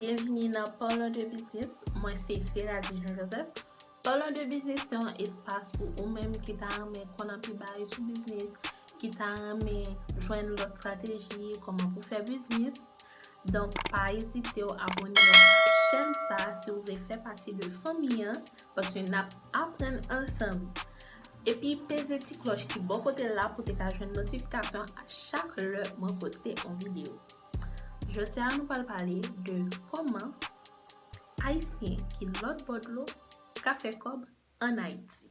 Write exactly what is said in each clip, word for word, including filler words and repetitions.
Byenvini nan Parlons de Business, mwen se Ferazy Jean Joseph. Parlons de Business se yon espas pou ou menm ki ta renmen konn anpil bagay sou biznis, ki ta renmen jwenn lòt estrateji, kòman pou fè biznis. Donk, pa ezite w abòne w ak chèn sa a si w vle fè pati de fanmi an, paske n ap aprann ansanm. Epi peze ti klòch ki bò kote l la pou te ka jwenn notifikasyon a chak lè mwen poste yon videyo. Jodi a nou pral pale de kòman Ayisyen ki lòt bò dlo ka fè kòb ann Ayiti.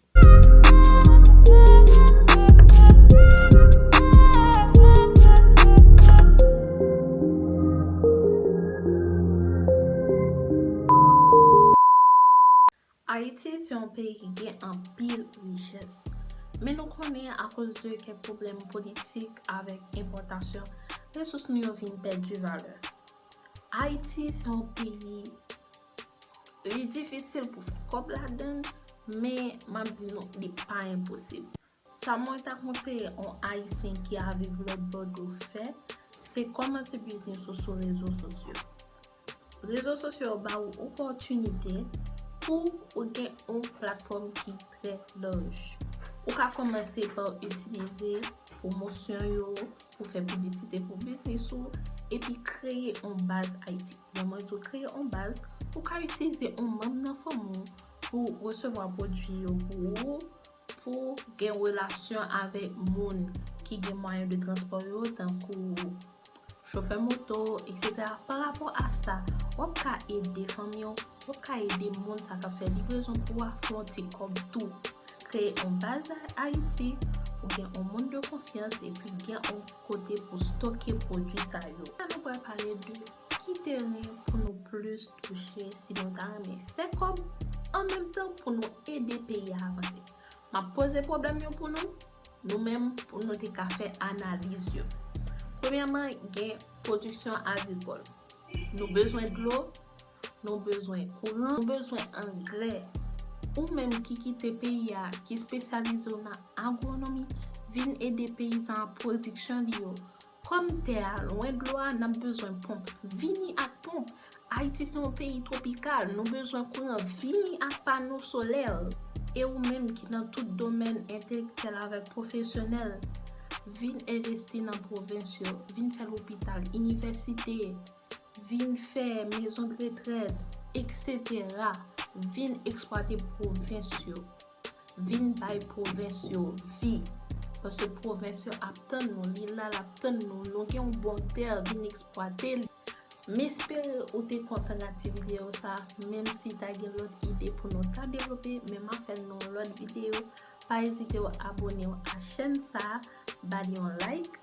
Ayiti se yon peyi ki gen anpil richès. Men nou konnen akoz de kèk pwoblèm politik avèk enpòtasyon, resous nou yo vin pèdi valè. Ayiti se yon peyi, li difisil pou fè kòb ladan l, men m ap di nou, li pa enposib. Sa mwen ta konseye yon Ayisyen ki a viv lòt bò dlo fè, se kòmanse biznis ou sou rezo sosyo. Rezo sosyo yo ba ou opòtinite pou ou gen yon platfòm ki trè laj. Ou ka kòmanse pa itilize pwomosyon yo pou fè piblisite pou biznis ou, epi kreye yon baz Ayiti. Lè mwen di w kreye yon baz, ou ka itilize yon manm nan fanmi w pou resevwa pwodui yo pou ou, pou gen relasyon avèk moun ki gen mwayen de transpò yo, tankou chofè moto, etsetera. Pa rapò a sa, w ap ka ede fanmi w, w ap ka ede moun sa k ap fè livrezon pou w a fè yon ti kòb tou. Kreye yon baz Ayiti pou gen yon moun de konfyans epi gen yon kote pou stoke pwodui sa yo. La nou pral pale de ki teren pou nou plis touche si nou ta renmen fè kòb, an menm tan pou nou ede peyi a avanse. M ap poze pwoblèm yo pou nou, nou menm pou nou te ka fè analiz yo. Premyèman, gen pwodiksyon agrikòl. Nou bezwen dlo, nou bezwen kouran, nou bezwen angrè. Ou menm ki kite peyi a, ki espesyalize w nan agwonomi, vin ede peyizan an pwodiksyon li yo. Kòm tè a lwen dlo a, n ap bezwen ponp. Vini ak ponp. Ayiti se yon peyi twopikal, nou bezwen kouran. Vini ak pano solè. E ou menm ki nan tout domèn entelektyèl avèk pwofesyonèl, vin envesti nan pwovens yo, vin fè lopital, inivèsite, vin fè mezon de retrèt, etsetera. Vin eksplwate pwovens yo. Vin bay pwovens yo vi. Paske pwovens yo ap tann nou, li la, l ap tann nou. Nou gen yon bon tè, vin eksplwate l. M espere ou te kontan gade ti videyo sa, menm si ta gen lòt ide pou nou ta devlope, men m ap fè nou lòt videyo. Pa ezite w abòne w a chèn sa, ba li yon like,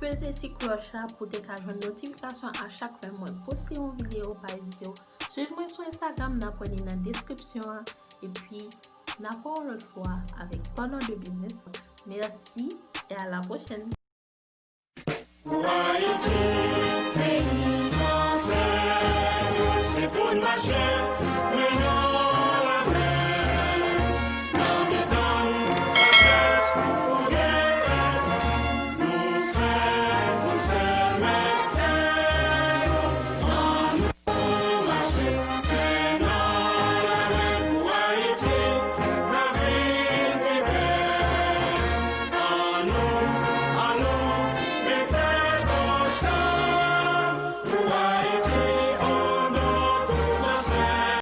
peze ti klòch la pou te ka jwenn notifikasyon a chak lè mwen poste yon videyo. Pa ezite w swiv mwen sou Instagram, n ap wè li nan deskripsyon an. Epi, n ap wè w lòt fwa avèk Parlons de Business. Mèsi e a la pwochèn. Pou Ayiti, peyi fransè, se pou n mache.